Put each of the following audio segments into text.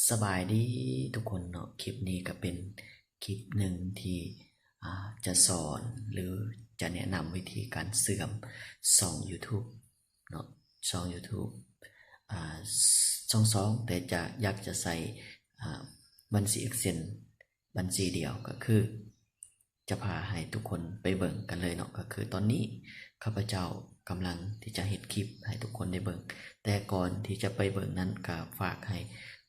ສະບາຍດີທຸກຄົນເນາະ, ຄລິບນີ້ກໍເປັນຄລິບໜຶ່ງທີ່ ອາ ຈະສອນ ຫຼື ຈະແນະນຳວິທີການເຊື່ອມຊ່ອງ YouTube ເນາະ, ຊ່ອງ YouTube ອາ ຊ່ອງສອງ ແຕ່ຈະ ຢາກຈະໃຊ້ ອາ ບັນຊີ AdSense ບັນຊີດຽວ ກໍຄື ຈະພາໃຫ້ທຸກຄົນໄປເບິ່ງກັນເລີຍເນາະ. ກໍຄືຕອນນີ້ຂ້າພະເຈົ້າກຳລັງທີ່ຈະເຮັດຄລິບໃຫ້ທຸກຄົນໄດ້ເບິ່ງ, ແຕ່ກ່ອນທີ່ຈະໄປເບິ່ງນັ້ນ ກໍຝາກໃຫ້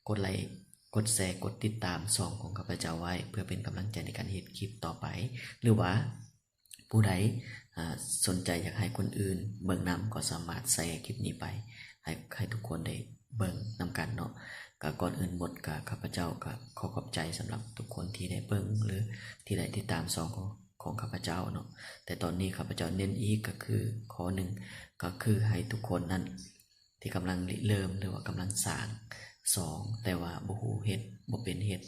ກົດໄລກ໌ ກົດແຊ ກົດຕິດຕາມຊ່ອງຂອງຂ້າພະເຈົ້າໄວ້ ເພື່ອເປັນກຳລັງໃຈໃນການເຮັດຄລິບຕໍ່ໄປ ຫຼືວ່າຜູ້ໃດ ອາ ສົນໃຈຢາກໃຫ້ຄົນອື່ນເບິ່ງນຳ ກໍສາມາດແຊຄລິບນີ້ໄປ ໃຫ້ ໃຫ້ທຸກຄົນໄດ້ເບິ່ງນຳກັນເນາະ. ກໍກ່ອນອື່ນໝົດ ກໍຂ້າພະເຈົ້າກໍຂໍຂອບໃຈສຳລັບທຸກຄົນທີ່ໄດ້ເບິ່ງ ຫຼື ທີ່ໄດ້ຕິດຕາມຊ່ອງຂອງ ຂອງຂ້າພະເຈົ້າເນາະ. ແຕ່ຕອນນີ້ຂ້າພະເຈົ້າເນັ້ນອີກ ກໍຄືຂໍ້ໜຶ່ງ ກໍຄືໃຫ້ທຸກຄົນນັ້ນ ທີ່ກຳລັງລິເລີ່ມ ຫຼືວ່າກຳລັງສ້າງຊ່ອງ ແຕ່ວ່າບໍ່ຮູ້ເຮັດ ບໍ່ເປັນເຮັດ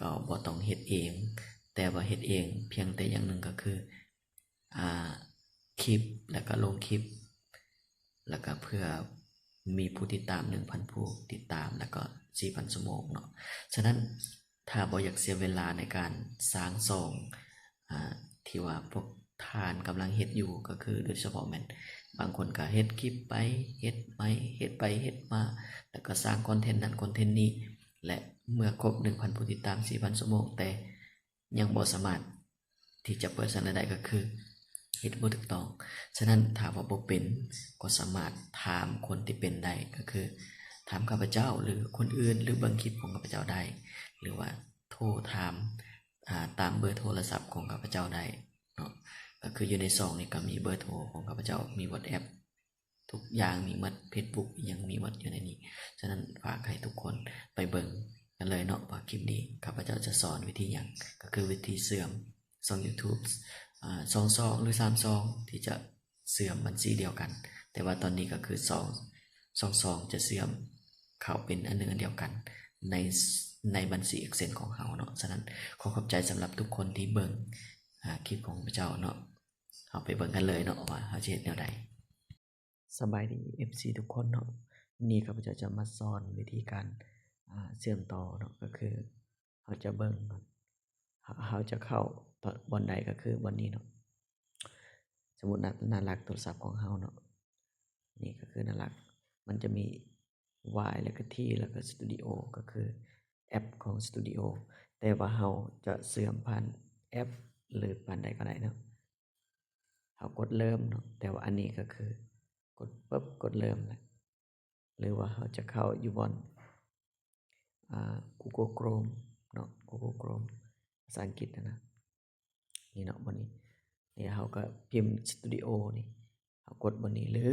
ກໍບໍ່ຕ້ອງເຮັດເອງ, ແຕ່ວ່າເຮັດເອງພຽງແຕ່ຢ່າງໜຶ່ງກໍຄື ອາ ຄລິບ ແລ້ວກໍລົງຄລິບ ແລ້ວກໍເພື່ອມີຜູ້ຕິດຕາມໜຶ່ງພັນຜູ້ຕິດຕາມ ແລ້ວກໍສີ່ພັນຊົ່ວໂມງເນາະ. ສະນັ້ນ ຖ້າບໍ່ຢາກເສຍເວລາໃນການສ້າງຊ່ອງ ອາ ທີ່ວ່າພວກທ່ານກຳລັງເຮັດຢູ່ ກໍຄືໂດຍສະເພາະແມ່ນບາງຄົນກໍເຮັດຄລິບໄປ ເຮັດໃໝ່ ເຮັດໄປເຮັດມາ ແລ້ວກໍສ້າງຄອນເທັນນັ້ນຄອນເທັນນີ້ ແລະ ເມື່ອຄົບໜຶ່ງພັນຜູ້ຕິດຕາມ ສີ່ພັນຊົ່ວໂມງ ແຕ່ຍັງບໍ່ສາມາດທີ່ຈະເປີດສ້າງລາຍໄດ້ ກໍຄືເຮັດບໍ່ຖືກຕ້ອງ. ສະນັ້ນ ຖ້າວ່າບໍ່ເປັນ ກໍສາມາດຖາມຄົນທີ່ເປັນໄດ້ ກໍຄືຖາມຂ້າພະເຈົ້າ ຫຼື ຄົນອື່ນ ຫຼື ເບິ່ງຄລິບຂອງຂ້າພະເຈົ້າໄດ້ ຫຼືວ່າໂທຖາມ ອາ ຕາມເບີໂທລະສັບຂອງຂ້າພະເຈົ້າໄດ້ເນາະ. ກໍຄືຢູ່ໃນຊ່ອງນີ້ກໍມີເບີໂທຂອງຂ້າພະເຈົ້າ ມີ WhatsApp ທຸກຢ່າງມີໝົດ, Facebook ອີ່ຫຍັງມີໝົດຢູ່ໃນນີ້. ສະນັ້ນ ຝາກໃຫ້ທຸກຄົນໄປເບິ່ງກັນເລີຍເນາະ ວ່າຄລິບນີ້ຂ້າພະເຈົ້າຈະສອນວິທີຫຍັງ, ກໍຄືວິທີເຊື່ອມຊ່ອງ YouTube ອາ ສອງຊ່ອງ ຫຼື ສາມຊ່ອງ ທີ່ຈະ ເຊື່ອມບັນຊີດຽວກັນ, ແຕ່ວ່າຕອນນີ້ກໍຄືສອງ ສອງຊ່ອງຈະເຊື່ອມເຂົ້າເປັນອັນໜຶ່ງອັນດຽວກັນໃນ ໃນບັນຊີ AdSense ຂອງເຮົາເນາະ. ສະນັ້ນ ຂໍຂອບໃຈສຳລັບທຸກຄົນທີ່ເບິ່ງ ອາ ຄລິບຂອງພວກເຈົ້າເນາະ. ເຮົາໄປເບິ່ງກັນເລີຍເນາະ ວ່າເຮົາຈະເຮັດແນວໃດ. ສະບາຍດີ ເອັຟຊີ ທຸກຄົນເນາະ, ມື້ນີ້ຂ້າພະເຈົ້າຈະມາສອນວິທີການ ອາ ເຊື່ອມຕໍ່ເນາະ, ກໍຄື ເຮົາຈະເບິ່ງ ເຮົາ ເຮົາຈະເຂົ້າບ່ອນໃດ ກໍຄືບ່ອນນີ້ເນາະ. ສົມມຸດໜ້າ ໜ້າຫຼັກໂທລະສັບຂອງເຮົາເນາະ, ນີ້ກໍຄືໜ້າຫຼັກ ມັນຈະມີ Y ແລ້ວກໍ T ແລ້ວກໍ Studio ກໍຄືແອັບຂອງ Studio, ແຕ່ວ່າເຮົາຈະເຊື່ອມຜ່ານແອັບ ຫຼື ຜ່ານໃດກໍໄດ້ເນາະ. ເຮົາກົດເລີ່ມເນາະ, ແຕ່ວ່າອັນນີ້ກໍຄືກົດປຶບ ກົດເລີ່ມແລ້ວ. ຫຼືວ່າເຮົາຈະເຂົ້າຢູ່ບ່ອນ ອາ Google Chrome ເນາະ, Google Chrome ພາສາອັງກິດຫັ້ນນະ, ນີ້ເນາະ ບ່ອນນີ້. ນີ້ເຮົາກໍພິມ Studio ນີ້, ເຮົາກົດບ່ອນນີ້ ຫຼື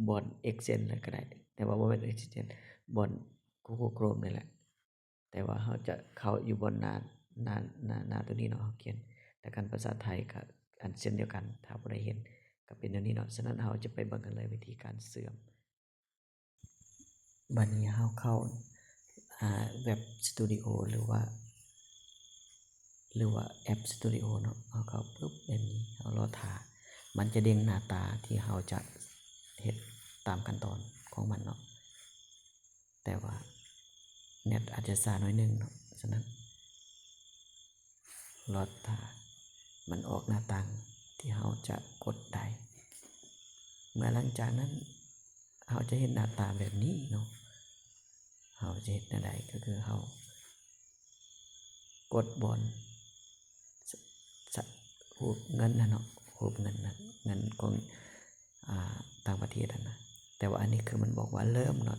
ບ່ອນ AdSense ເລີຍກໍໄດ້, ແຕ່ວ່າບໍ່ແມ່ນ AdSense ບ່ອນ Google Chrome ນີ້ແຫຼະ. ແຕ່ວ່າເຮົາຈະເຂົ້າຢູ່ບ່ອນໜ້າ ໜ້າ ໜ້າ ໜ້າໂຕນີ້ເນາະ, ເຮົາຂຽນ ແຕ່ຄັນພາສາໄທກໍອັນເຊັ່ນດຽວກັນ, ຖ້າຜູ້ໃດເຫັນກໍເປັນແນວນີ້ເນາະ. ສະນັ້ນ ເຮົາຈະໄປເບິ່ງກັນເລີຍ ວິທີການເຊື່ອມ. ບັດນີ້ເຮົາເຂົ້າ ອາ Web Studio ຫຼືວ່າ ຫຼືວ່າແອັບ Studio ເນາະ, ເຮົາເຂົ້າປຶບແບບນີ້ ເຮົາລໍຖ້າ ມັນຈະເດັ່ງໜ້າຕາທີ່ເຮົາຈະເຮັດຕາມຂັ້ນຕອນຂອງມັນເນາະ. ແຕ່ວ່າເນັດອາດຈະຊ້າໜ້ອຍໜຶ່ງເນາະ, ສະນັ້ນ ລໍຖ້າມັນອອກໜ້າຕ່າງທີ່ເຮົາຈະກົດໄດ້. ເມື່ອຫຼັງຈາກນັ້ນ ເຮົາຈະເຫັນໜ້າຕາແບບນີ້ເນາະ. ເຮົາຈະເຮັດແນວໃດ? ກໍຄືເຮົາກົດບ່ອນ ສະ ສະ ຮູບເງິນຫັ້ນເນາະ, ຮູບເງິນນະ ເງິນຂອງ ອາ ຕ່າງປະເທດຫັ້ນນະ. ແຕ່ວ່າອັນນີ້ຄືມັນບອກວ່າເລີ່ມເນາະ.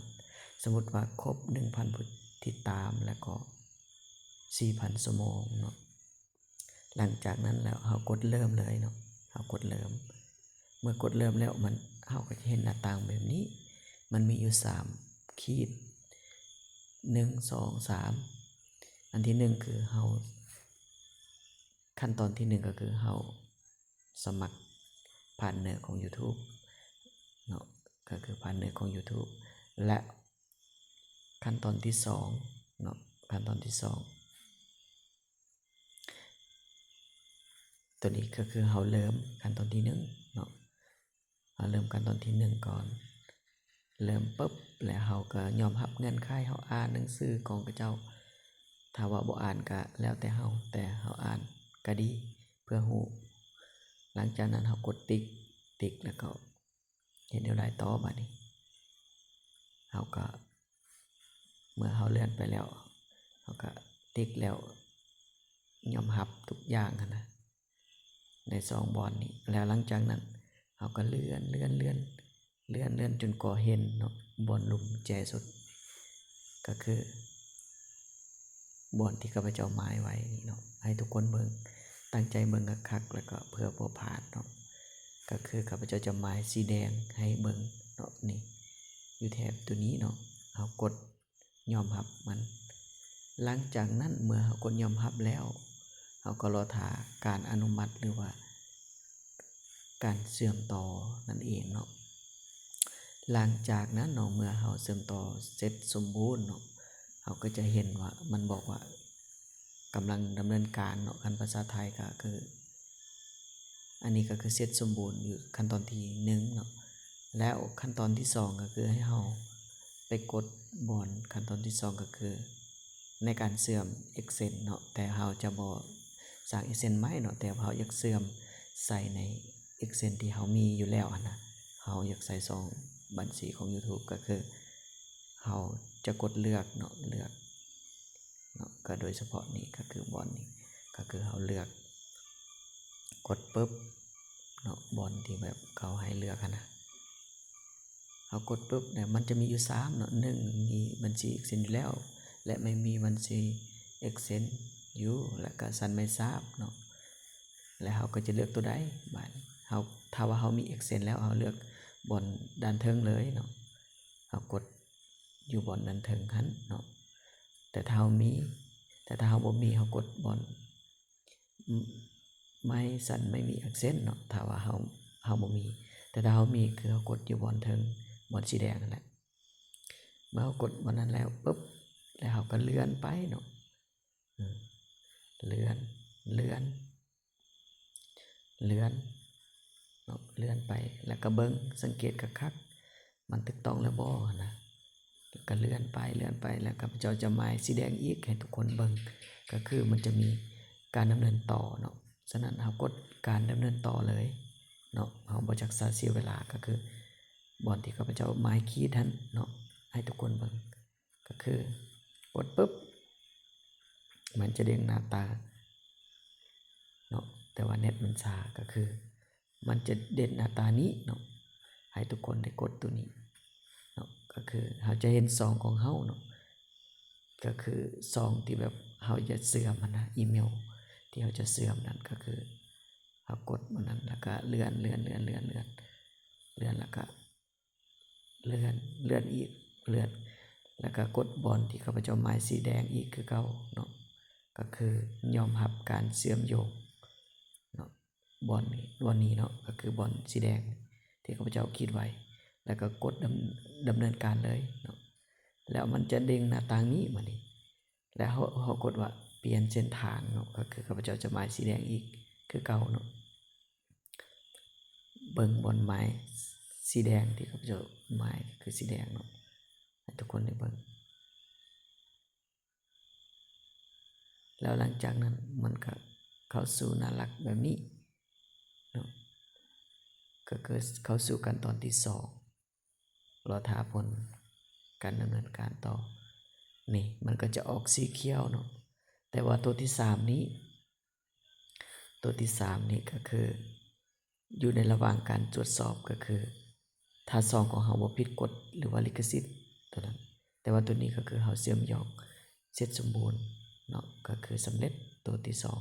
ສົມມຸດວ່າຄົບໜຶ່ງພັນຜູ້ຕິດຕາມ ແລ້ວກໍສີ່ພັນຊົ່ວໂມງເນາະ. ຫຼັງຈາກນັ້ນແລ້ວເຮົາກົດເລີ່ມເລີຍເນາະ, ເຮົາກົດເລີ່ມ. ເມື່ອກົດເລີ່ມແລ້ວ ມັນ ເຮົາກໍຈະເຫັນໜ້າຕ່າງແບບນີ້, ມັນມີຢູ່ສາມຂີດ ໜຶ່ງ ສອງ ສາມ. ອັນທີໜຶ່ງຄືເຮົາ ຂັ້ນຕອນທີໜຶ່ງກໍຄືເຮົາສະໝັກພາດເນີຂອງ YouTube ເນາະ, ກໍຄືພາດເນີຂອງ YouTube ແລະ ຂັ້ນຕອນທີສອງເນາະ, ຂັ້ນຕອນທີສອງ ໂຕນີ້ກໍຄືເຮົາເລີ່ມຂັ້ນຕອນທີໜຶ່ງເນາະ, ເຮົາເລີ່ມຂັ້ນຕອນທີໜຶ່ງກ່ອນ. ເລີ່ມປຶບ ແລ້ວເຮົາກໍຍອມຮັບເງື່ອນໄຂ, ເຮົາອ່ານໜັງສືຂອງເຂົາເຈົ້າ. ຖ້າວ່າບໍ່ອ່ານກໍແລ້ວແຕ່ເຮົາ, ແຕ່ເຮົາອ່ານກໍດີ ເພື່ອຮູ້. ຫຼັງຈາກນັ້ນເຮົາກົດຕິກ, ຕິກແລ້ວກໍເຮັດແນວໃດຕໍ່ບາດນີ້? ເຮົາກໍ ເມື່ອເຮົາເລື່ອນໄປແລ້ວ ເຮົາກໍຕິກແລ້ວ ຍອມຮັບທຸກຢ່າງຫັ້ນນະ ໃນສອງບ່ອນນີ້. ແລ້ວຫຼັງຈາກນັ້ນ ເຮົາກໍເລື່ອນ, ເລື່ອນ, ເລື່ອນ, ເລື່ອນ, ເລື່ອນຈົນກວ່າເຫັນເນາະ ບ່ອນລຸ່ມແຈສຸດ ກໍຄືບ່ອນທີ່ຂ້າພະເຈົ້າໝາຍໄວ້ນີ້ເນາະ. ໃຫ້ທຸກຄົນເບິ່ງ, ຕັ້ງໃຈເບິ່ງຄັກໆ ແລ້ວກໍເພື່ອບໍ່ພາດເນາະ. ກໍຄືຂ້າພະເຈົ້າຈະໝາຍສີແດງໃຫ້ເບິ່ງເນາະ, ນີ້ ຢູ່ແຖບຕົວນີ້ເນາະ. ເຮົາກົດ ຍອມຮັບມັນ. ຫຼັງຈາກນັ້ນ ເມື່ອເຮົາກົດຍອມຮັບແລ້ວ ເຮົາກໍລໍຖ້າການອະນຸມັດ ຫຼືວ່າການເຊື່ອມຕໍ່ນັ້ນເອງເນາະ. ຫຼັງຈາກນັ້ນເນາະ ເມື່ອເຮົາເຊື່ອມຕໍ່ເສັດສົມບູນເນາະ ເຮົາກໍຈະເຫັນວ່າມັນບອກວ່າ ກຳລັງດຳເນີນການເນາະ, ຄັນພາສາໄທກໍຄື ອັນນີ້ກໍຄືເສັດສົມບູນຢູ່ຂັ້ນຕອນທີໜຶ່ງເນາະ. ແລ້ວຂັ້ນຕອນທີສອງກໍຄືໃຫ້ເຮົາໄປກົດບ່ອນ, ຂັ້ນຕອນທີສອງກໍຄືໃນການເຊື່ອມ Excel ເນາະ, ແຕ່ເຮົາຈະບໍ່ສ້າງ Excel ໃໝ່ເນາະ, ແຕ່ວ່າເຮົາຢາກເຊື່ອມໃສ່ໃນ Excel ທີ່ເຮົາມີຢູ່ແລ້ວຫັ້ນນະ. ເຮົາຢາກໃສ່ສອງບັນຊີຂອງ YouTube ກໍຄືເຮົາຈະກົດເລືອກເນາະ, ເລືອກ ເນາະ, ກໍໂດຍສະເພາະນີ້ກໍຄືບ່ອນນີ້ ກໍຄືເຮົາເລືອກ ກົດປຶບເນາະ, ບ່ອນທີ່ແບບເຂົາໃຫ້ເລືອກຫັ້ນນະ. ເຮົາກົດປຶບແລ້ວ ມັນຈະມີຢູ່ສາມເນາະ, ໜຶ່ງ ມີບັນຊີ Excel ຢູ່ແລ້ວ ແລະ ໄມ່ມີບັນຊີ Excel ຢູ່ ແລະ ກໍຊັ້ນໄມ່ຊາບເນາະ. ແລ້ວເຮົາກໍຈະເລືອກຕົວໃດບາດນີ້? ເຮົາ ຖ້າວ່າເຮົາມີ Excel ແລ້ວ ເຮົາເລືອກບ່ອນດ້ານເທິງເລີຍເນາະ, ເຮົາກົດ ຢູ່ບ່ອນດ້ານເທິງຫັ້ນເນາະ. ແຕ່ຖ້າເຮົາມີ ແຕ່ຖ້າເຮົາບໍ່ມີ ເຮົາກົດບ່ອນ ໄມ້ສັ້ນໄມ້ມີອັກເຊັນເນາະ, ຖ້າວ່າເຮົາ ເຮົາບໍ່ມີ. ແຕ່ຖ້າເຮົາມີ ຄືເຮົາກົດຢູ່ບ່ອນເທິງ ບ່ອນສີແດງນັ້ນແຫຼະ. ເມື່ອເຮົາກົດບ່ອນນັ້ນແລ້ວປຶບ ແລ້ວເຮົາກໍເລື່ອນໄປເນາະ, ເລື່ອນ ເລື່ອນ ເລື່ອນເນາະ, ເລື່ອນໄປ ແລ້ວກໍເບິ່ງ ສັງເກດຄັກໆ ມັນຖືກຕ້ອງແລ້ວບໍ່ຫັ້ນນະ. ແລ້ວກໍເລື່ອນໄປ ເລື່ອນໄປ ແລ້ວຂ້າພະເຈົ້າຈະໝາຍສີແດງອີກໃຫ້ທຸກຄົນເບິ່ງ, ກໍຄືມັນຈະມີການດຳເນີນຕໍ່ເນາະ. ສະນັ້ນເຮົາກົດການດຳເນີນຕໍ່ເລີຍເນາະ, ເຮົາບໍ່ຈັກສະເສຍເວລາ. ກໍຄືບ່ອນທີ່ຂ້າພະເຈົ້າໝາຍຂີດຫັ້ນເນາະ ໃຫ້ທຸກຄົນເບິ່ງ. ກໍຄືກົດປຶບ ມັນຈະເດັ້ງໜ້າຕາເນາະ, ແຕ່ວ່າເນັດມັນຊ້າ ກໍຄືມັນຈະເດັ່ນໜ້າຕານີ້ເນາະ, ໃຫ້ທຸກຄົນໄດ້ກົດຕົວນີ້ເນາະ. ກໍຄືເຮົາຈະເຫັນຊ່ອງຂອງເຮົາເນາະ, ກໍຄືຊ່ອງທີ່ແບບເຮົາຈະເຊື່ອມຫັ້ນນະ, ອີເມວທີ່ເຮົາຈະເຊື່ອມນັ້ນ ກໍຄືເຮົາກົດໝົດນັ້ນ ແລ້ວກໍເລື່ອນ ເລື່ອນ ເລື່ອນ ເລື່ອນ ເລື່ອນ ເລື່ອນ ແລ້ວກໍ ເລື່ອນ ເລື່ອນອີກ ເລື່ອນ ແລ້ວກໍກົດບ່ອນທີ່ຂ້າພະເຈົ້າໝາຍສີແດງອີກຄືເກົ່າເນາະ, ກໍຄືຍອມຮັບການເຊື່ອມໂຍງເນາະ. ບ່ອນນີ້ ບ່ອນນີ້ເນາະ ກໍຄືບ່ອນສີແດງທີ່ຂ້າພະເຈົ້າຂີດໄວ້ ແລ້ວກໍກົດດຳ ດຳເນີນການເລີຍເນາະ. ແລ້ວມັນຈະເດັ່ງໜ້າຕ່າງນີ້ມານີ້ ແລ້ວເຮົາ ເຮົາກົດວ່າປ່ຽນເສັ້ນທາງເນາະ, ກໍຄືຂ້າພະເຈົ້າຈະໝາຍສີແດງອີກຄືເກົ່າເນາະ. ເບິ່ງບ່ອນໝາຍສີແດງທີ່ຂ້າພະເຈົ້າໝາຍ ຄືສີແດງເນາະ ໃຫ້ທຸກຄົນໄດ້ເບິ່ງ. ແລ້ວຫຼັງຈາກນັ້ນມັນກໍເຂົ້າສູ່ໜ້າຫຼັກແບບນີ້ເນາະ, ກໍຄືເຂົ້າສູ່ຂັ້ນຕອນທີສອງ. ລໍຖ້າຜົນການດຳເນີນການຕໍ່. ນີ້ມັນກໍຈະອອກສີຂຽວເນາະ, ແຕ່ວ່າຕົວທີສາມນີ້ ຕົວທີສາມນີ້ກໍຄືຢູ່ໃນລະຫວ່າງການກວດສອບ, ກໍຄືຖ້າຊ່ອງຂອງເຮົາບໍ່ຜິດກົດ ຫຼືວ່າລິຂະສິດຕົວນັ້ນ. ແຕ່ວ່າຕົວນີ້ກໍຄືເຮົາເຊື່ອມຢອງ ເສັດສົມບູນເນາະ, ກໍຄືສຳເລັດຕົວທີສອງ.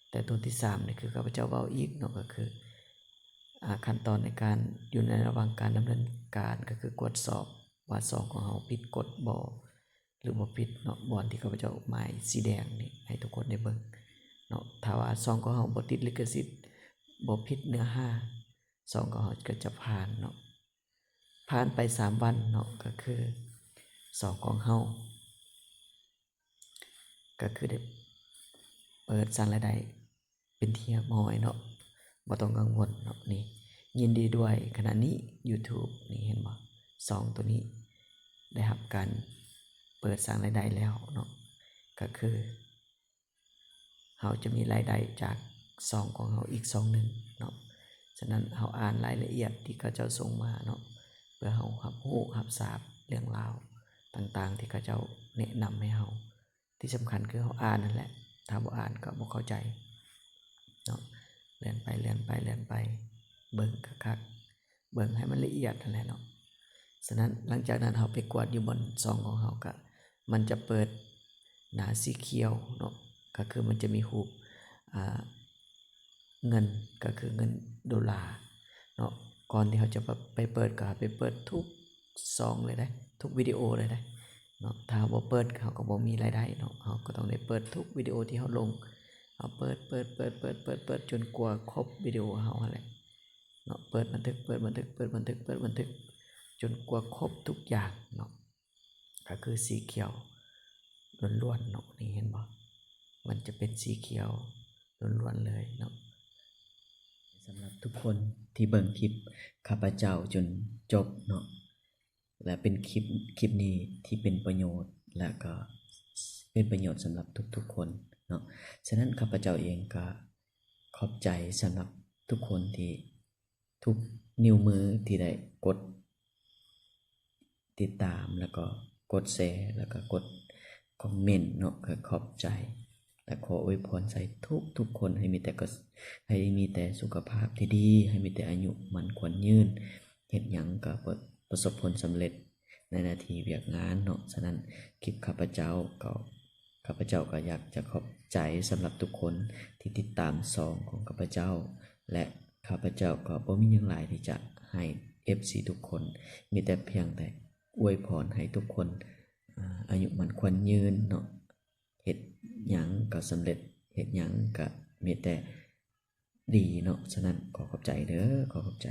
ແຕ່ຕົວທີສາມນີ້ຄືຂ້າພະເຈົ້າເວົ້າອີກເນາະ, ກໍຄື ອາ ຂັ້ນຕອນໃນການ ຢູ່ໃນລະຫວ່າງການດຳເນີນການ ກໍຄືກວດສອບວ່າຊ່ອງຂອງເຮົາຜິດກົດບໍ່ ຫຼືບໍ່ຜິດເນາະ, ບ່ອນທີ່ຂ້າພະເຈົ້າໝາຍສີແດງນີ້ໃຫ້ທຸກຄົນໄດ້ເບິ່ງເນາະ. ຖ້າວ່າຊ່ອງຂອງເຮົາບໍ່ຕິດລິຂະສິດ ບໍ່ຜິດເນື້ອຫາ ຊ່ອງຂອງເຮົາກໍຈະຜ່ານເນາະ. ຜ່ານໄປສາມວັນເນາະ, ກໍຄືຊ່ອງຂອງເຮົາກໍຄືໄດ້ເປີດສ້າງລາຍໄດ້ເປັນທີ່ຮຽບຮ້ອຍເນາະ, ບໍ່ຕ້ອງກັງວົນເນາະ. ນີ້ ຍິນດີດ້ວຍ ຂະນະນີ້ YouTube ນີ້ ເຫັນບໍ່? ຊ່ອງໂຕນີ້ໄດ້ຮັບການເປີດສ້າງລາຍໄດ້ແລ້ວເນາະ ກໍຄືເຮົາຈະມີລາຍໄດ້ຈາກຊ່ອງຂອງເຮົາອີກຊ່ອງໜຶ່ງເນາະ. ສະນັ້ນເຮົາອ່ານລາຍລະອຽດທີ່ເຂົາເຈົ້າສົ່ງມາເນາະ ເພື່ອເຮົາຮັບຮູ້ຮັບຊາບເລື່ອງລາວຕ່າງໆ ທີ່ເຂົາເຈົ້າແນະນຳໃຫ້ເຮົາ. ທີ່ສຳຄັນຄືເຮົາອ່ານນັ້ນແຫຼະ ຖ້າບໍ່ອ່ານກໍບໍ່ເຂົ້າໃຈເນາະ. ເລື່ອນໄປ ເລື່ອນໄປ ເລື່ອນໄປ ເບິ່ງຄັກໆ ເບິ່ງໃຫ້ມັນລະອຽດຫັ້ນແຫຼະເນາະ. ສະນັ້ນຫຼັງຈາກນັ້ນເຮົາໄປກວດຢູ່ບ່ອນຊ່ອງຂອງເຮົາ ກະມັນຈະເປີດໜ້າສີຂຽວເນາະ ກໍຄືມັນຈະມີຮູບ ອ່າ ເງິນ ກໍຄືເງິນໂດລາເນາະ. ກ່ອນທີ່ເຮົາຈະໄປເປີດ ກໍໃຫ້ໄປເປີດທຸກຊ່ອງເລີຍເດ້ ທຸກວິດີໂອເລີຍເດ້ເນາະ. ຖ້າເຮົາບໍ່ເປີດ ເຮົາກໍບໍ່ມີລາຍໄດ້ເນາະ. ເຮົາກໍຕ້ອງໄດ້ເປີດທຸກວິດີໂອທີ່ເຮົາລົງ ເຮົາເປີດ ເປີດ ເປີດ ເປີດ ເປີດ ເປີດ ຈົນກວ່າຄົບວິດີໂອເຮົາຫັ້ນແຫຼະເນາະ. ເປີດບັນທຶກ ເປີດບັນທຶກ ເປີດບັນທຶກ ເປີດບັນທຶກ ຈົນກວ່າຄົບທຸກຢ່າງເນາະ. ກໍຄືສີຂຽວລ້ວນໆເນາະ ນີ້ເຫັນບໍ່? ມັນຈະເປັນສີຂຽວລ້ວນໆເລີຍເນາະ. ສຳລັບທຸກຄົນທີ່ເບິ່ງຄລິບຂ້າພະເຈົ້າຈົນຈົບເນາະ ແລະ ເປັນຄລິບ ຄລິບນີ້ທີ່ເປັນປະໂຫຍດ ແລະ ກໍເປັນປະໂຫຍດສຳລັບທຸກໆຄົນເນາະ. ສະນັ້ນຂ້າພະເຈົ້າເອງກໍຂອບໃຈສຳລັບທຸກຄົນທີ່ ທຸກນິ້ວມືທີ່ໄດ້ກົດຕິດຕາມ ແລ້ວກໍກົດແຊ ແລ້ວກໍກົດຄອມເມັນເນາະ ກໍຂອບໃຈ ແລະ ຂໍອວຍພອນໃສ່ທຸກໆຄົນ ໃຫ້ມີແຕ່ ໃຫ້ມີແຕ່ສຸຂະພາບທີ່ດີ ໃຫ້ມີແຕ່ອາຍຸໝັ້ນຂວັນຍືນ ເຮັດຫຍັງກໍປະ ປະສົບຜົນສຳເລັດໃນໜ້າທີ່ວຽກງານເນາະ. ສະນັ້ນ ຄລິບຂ້າພະເຈົ້າກໍ ຂ້າພະເຈົ້າກໍຢາກຈະຂອບໃຈສຳລັບທຸກຄົນທີ່ຕິດຕາມຊ່ອງຂອງຂ້າພະເຈົ້າ ແລະ ຂ້າພະເຈົ້າກໍບໍ່ມີຫຍັງຫຼາຍທີ່ຈະໃຫ້ເອັຟຊີທຸກຄົນ ມີແຕ່ພຽງແຕ່ອວຍພອນໃຫ້ທຸກຄົນ ອາ ອາຍຸໝັ້ນຂວັນຍືນເນາະ ເຮັດຫຍັງກໍສຳເລັດ ເຮັດຫຍັງກໍມີແຕ່ດີເນາະ. ສະນັ້ນ ຂໍຂອບໃຈເດີ ຂໍຂອບໃຈ.